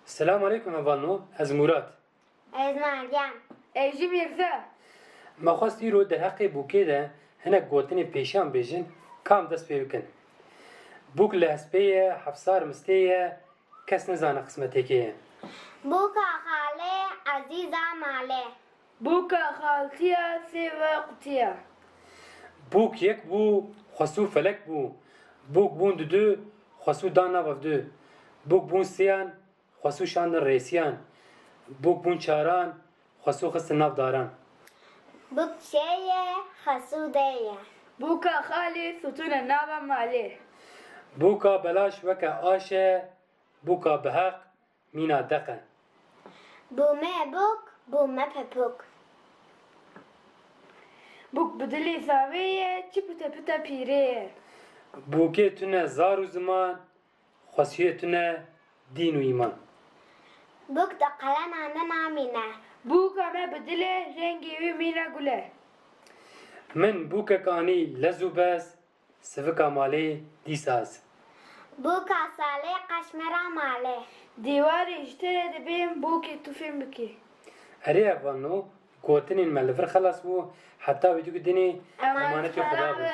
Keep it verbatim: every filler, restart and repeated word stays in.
Selam aleykum hevalno, ez Murat. Ez Meryem. Ez jî Mîrze. Me xwest îro derheqê bûkê de hinek gotinên pêşiyan bêjin, ka em dest pê bikin. Bûk li hespê ye, hefsar mistê ye, kes nizane qismetê kê ye. Bûka xalê ezîza malê. Bûka xaltiya sêve qutiya. Bûk yek bû, xwesû felek bû. Bûk bûn didu, xwesû dan nav evdu. Bûk bûn sêyan, xwesû şandin rêsiyan. Bûk bûn çaran, xwesû xistin nav daran. Bûk çê ye, xwesû dê ye. Bûka xalê sutûne nava malê. Bûka belaş weke aş e, bûka biheq mîna deq e. Bû me bûk, bû me pepûk. Bûk bi dilê zavê ye, çi pite pite pîrê ye. Bûkê tune zar û ziman, xwesiyê tune dîn û îman. Bûk di qelema me namîne. Bûka me bi dil e, rengê wî mîna gul e. Min bûkek anî lez û bez, sivika malê dîsa ez. Bûka salê qeşmera malê. Dêwarê ji te re dibêm, bûkê tu fêm bikî. Erê hevalno, gotinên me li vir xelas bû, heta wî dû dinê emanetê Xuda be.